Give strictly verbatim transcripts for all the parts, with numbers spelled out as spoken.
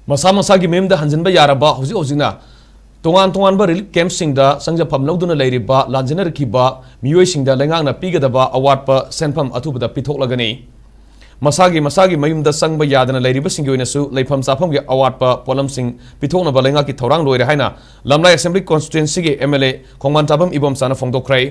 ꯃꯁꯥ ꯃꯁꯥꯒꯤ ꯃꯌꯨꯝꯗ ꯍꯟꯖꯤꯟꯕ ꯌꯥꯔꯕ ꯍꯧꯖꯤꯛ ꯍꯧꯖꯤꯛꯅ ꯇꯣꯉꯥꯟ ꯇꯣꯉꯥꯟꯕ relief camp ꯁꯤꯡꯗ ꯆꯪꯖꯐꯝ ꯂꯧꯗꯨꯅ ꯂꯩꯔꯤꯕ ꯂꯥꯟꯖꯦꯟꯅꯔꯛꯈꯤꯕ ꯃꯤꯑꯣꯏꯁꯤꯡꯗ ꯂꯩꯉꯥꯛꯅ ꯄꯤꯒꯗꯕ ꯑꯋꯥꯠꯄ ꯁꯦꯟꯐꯝ ꯑꯊꯨꯕꯗ ꯄꯤꯊꯣꯛꯂꯒꯅꯤ꯫ ꯃꯁꯥꯒꯤ ꯃꯁꯥꯒꯤ ꯃꯌꯨꯝꯗ ꯆꯪꯕ ꯌꯥꯗꯅ ꯂꯩꯔꯤꯕꯁꯤꯡꯒꯤ ꯑꯣꯏꯅꯁꯨ ꯂꯩꯐꯝ ꯆꯥꯐꯝꯒꯤ ꯑꯋꯥꯠꯄ ꯄꯣꯠꯂꯝꯁꯤꯡ ꯄꯤꯊꯣꯛꯅꯕ ꯂꯩꯉꯥꯛꯀꯤ ꯊꯧꯔꯥꯡ ꯂꯣꯏꯔꯦ ꯍꯥꯏꯅ ꯂꯝꯂꯥꯏ Assembly Constituency ꯒꯤ M L A ꯈꯣꯡꯃꯥꯟ ꯇꯥꯕꯝ ꯏꯕꯣꯝꯆꯥꯅ ꯐꯣꯡꯗꯣꯛꯈ꯭ꯔꯦ꯫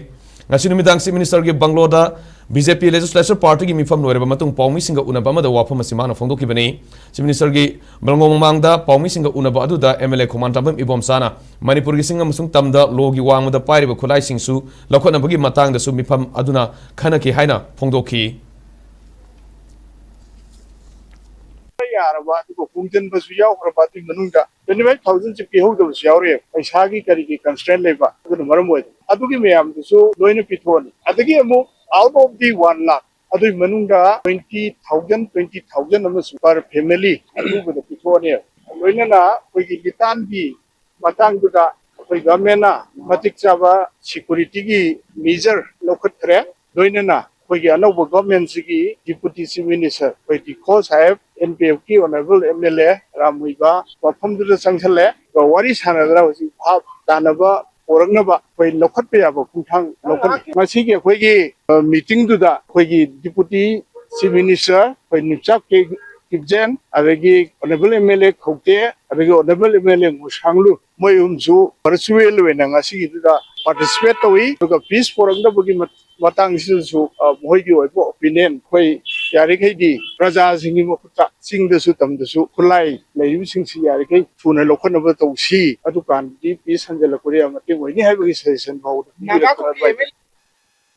ꯉꯁꯤ ꯅꯨꯃꯤꯗꯥꯡ Chief Minister ꯒꯤ bungalow ꯗ B J P Legislature Party ꯒꯤ ꯃꯤꯐꯝ ꯂꯣꯏꯔꯕ ꯃꯇꯨꯡ ꯄꯥꯎꯃꯤꯁꯤꯡꯒ ꯎꯅꯕ ꯑꯃꯗ ꯋꯥꯐꯝ ꯑꯁꯤ ꯃꯥꯅ ꯐꯣꯡꯗꯣꯛꯈꯤꯕꯅꯤ꯫ Chief Minister ꯒꯤ bungalow ꯃꯃꯥꯡꯗ ꯄꯥꯎꯃꯤꯁꯤꯡꯒ ꯎꯅꯕ ꯑꯗꯨꯗ M L A ꯈꯣꯡꯃꯥꯟ ꯇꯥꯕꯝ ꯏꯕꯣꯝꯆꯥꯅ ꯃꯅꯤꯄꯨꯔꯒꯤ ꯆꯤꯡ ꯑꯃꯁꯨꯡ ꯇꯝꯗ ꯂꯣꯒꯤ ꯋꯥꯡꯃꯗ ꯄꯥꯏꯔꯤꯕ ꯈꯨꯠꯂꯥꯏꯁꯤꯡꯁꯨ ꯂꯧꯈꯠꯅꯕꯒꯤ ꯃꯇꯥꯡꯗꯁꯨ ꯃꯤꯐꯝ ꯑꯗꯨꯅ ꯈꯟꯅꯈꯤ ꯍꯥꯏꯅ ꯐꯣꯡꯗꯣꯛꯈꯤ꯫ ꯌꯥꯔꯕ ꯑꯗꯨꯒ ꯍꯣꯡꯖꯤꯟꯕꯁꯨ ꯌꯥꯎꯈ꯭ꯔꯕ, ꯑꯗꯨꯒꯤ ꯃꯅꯨꯡꯗ twenty five thousand ꯁꯤ ꯄꯤꯍꯧꯗꯕꯁꯨ ꯌꯥꯎꯔꯤ꯫ ꯄꯩꯁꯥꯒꯤ ꯀꯔꯤꯒꯤ constraint ꯂꯩꯕ ꯑꯗꯨꯅ ꯃꯔꯝ ꯑꯣꯏꯗꯅ ꯑꯗꯨꯒꯤ ꯃꯌꯥꯝꯗꯨꯁꯨ ꯂꯣꯏꯅ ꯄꯤꯊꯣꯛꯑꯅꯤ꯫ ꯑꯗꯒꯤ ꯑꯃꯨꯛ out of the one lakh ꯑꯗꯨꯒꯤ ꯃꯅꯨꯡꯗ twenty thousand, twenty thousand ꯑꯃꯁꯨ per family ꯑꯊꯨꯕꯗ ꯄꯤꯊꯣꯛꯑꯅꯤ꯫ ꯂꯣꯏꯅꯅ ꯑꯩꯈꯣꯏꯒꯤ ꯂꯤꯇꯥꯟꯒꯤ ꯃꯇꯥꯡꯗꯨꯗ ꯑꯩꯈꯣꯏ government ꯅ ꯃꯇꯤꯛ ꯆꯥꯕ security ꯒꯤ measure ꯂꯧꯈꯠꯈ꯭ꯔꯦ꯫ ꯂꯣꯏꯅꯅ ꯑꯩꯈꯣꯏꯒꯤ ꯑꯅꯧꯕ government ꯁꯤꯒꯤ Deputy Chief Minister ꯑꯩꯈꯣꯏ ꯗꯤꯈꯣ ꯁꯥꯍꯦꯕ, N P F ꯀꯤ honourable M L A Ram ꯃꯨꯏꯕ ꯃꯐꯝꯗꯨꯗ ꯆꯪꯁꯜꯂꯦ꯫ ꯑꯗꯨꯒ ꯋꯥꯔꯤ ꯁꯥꯟꯅꯗꯅ ꯍꯧꯖꯤꯛ ꯚꯥꯞ ꯇꯥꯅꯕ ꯄꯨꯔꯛꯅꯕ ꯑꯩꯈꯣꯏ ꯂꯧꯈꯠꯄ ꯌꯥꯕ ꯈꯣꯡꯊꯥꯡ ꯂꯧꯈꯠꯂꯤ꯫ ꯉꯁꯤꯒꯤ ꯑꯩꯈꯣꯏꯒꯤ, ꯑ, meeting ꯗꯨꯗ ꯑꯩꯈꯣꯏꯒꯤ Deputy Chief Minister, ꯑꯩꯈꯣꯏ ꯅꯤꯝꯆꯥꯞ ꯀꯦ ꯀꯤꯞꯖꯦꯟ, ꯑꯗꯒꯤ honourable M L A ꯈꯧꯇꯦ, ꯑꯗꯒꯤ honourable M L A ꯉꯣꯁꯥꯡꯂꯨ, ꯃꯣꯏ ꯑꯍꯨꯝꯁꯨ virtual ꯑꯣꯏꯅ ꯉꯁꯤꯒꯤꯗꯨꯗ participate ꯇꯧꯏ꯫ ꯑꯗꯨꯒ peace ꯄꯨꯔꯛꯅꯕꯒꯤ ꯃꯠ-, ꯃꯇꯥꯡꯁꯤꯗꯁꯨ, ꯑ, ꯃꯈꯣꯏꯒꯤ ꯑꯣꯏꯕ opinion, ꯑꯩꯈꯣꯏ ꯌꯥꯔꯤꯈꯩꯗꯤ ꯄ꯭ꯔꯖꯥꯁꯤꯡꯒꯤ ꯃꯈꯨꯠꯇ ꯆꯤꯡꯗꯁꯨ ꯇꯝꯗꯁꯨ ꯈꯨꯠꯂꯥꯏ ꯂꯩꯔꯤꯕꯁꯤꯡꯁꯤ ꯌꯥꯔꯤꯈꯩ ꯊꯨꯅ ꯂꯧꯈꯠꯅꯕ ꯇꯧꯁꯤ, ꯑꯗꯨꯀꯥꯟꯗꯗꯤ peace ꯍꯟꯖꯤꯜꯂꯛꯄꯗ ꯌꯥꯝ ꯃꯇꯦꯡ ꯑꯣꯏꯅꯤ ꯍꯥꯏꯕꯒꯤ suggestion ꯐꯥꯎꯕꯗ ꯄꯤꯕꯤꯔꯛꯄ